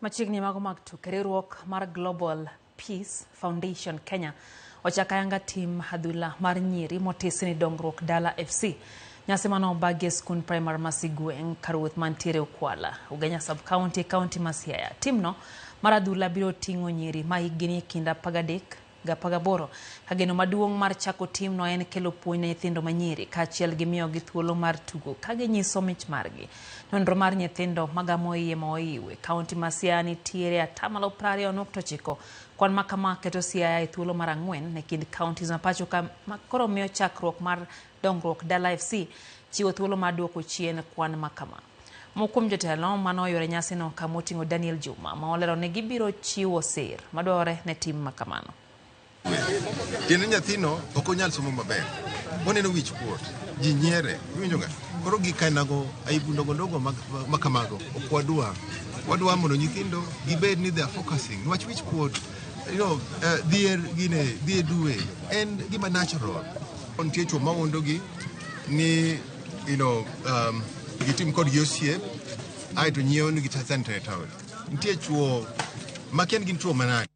Machiegni mago mag tuke, riwruok mar Global Peace Foundation Kenya ochako ayanga tim adhula mar nyiri motisi ni Dongruok Dala FC. Nyasi mano obagi e skund primar ma Sigweng' Karuoth mantiere Ukwala, Ugenya sub-county e kaunti ma Siaya. Timno mar adhula biro ting'o nyiri ma hikgi nie kind 13 gi 18 ka geno maduong' mar chako timno en kelo puonj ne nyithindo manyiri kaachiel gi miyogi thuolo mar tugo ka ginyiso mich margi. Nonro mar nyithindo magamo iye ma oiw e kaunti ma Siaya nitiere atamalo 20.9. Kwan ma kama keto Siaya e thuolo mar 4 e kind counties ma pacho ka ma koro miyo chakruok mar Dongruok Dala FC chiwo thuolo mar duoko chien kwan ma kama. Moko kuom jotelo mane oyuoro nyasino kama oting'o Daniel Juma ma olero ni gibiro chiwo sir madwarore ne tim ma kamano. Tiende nyathino ok onyal somo maber, oneno wich kuot, ji nyiere, iwinjo ga? Koro gik kainago, aibu ndogo ndogo ma kamago ok wadwa. Wadwa mondo nyithindo gibed ni they are focusing. Niwach wich kuot, dhier gine, dhier dwe en gima natural. Nitie chuo mawuondogi ni gitim kodgi osiep aeto nyiewo nigi sanitary towel. Nitie chuo makia ni gin chuo manade.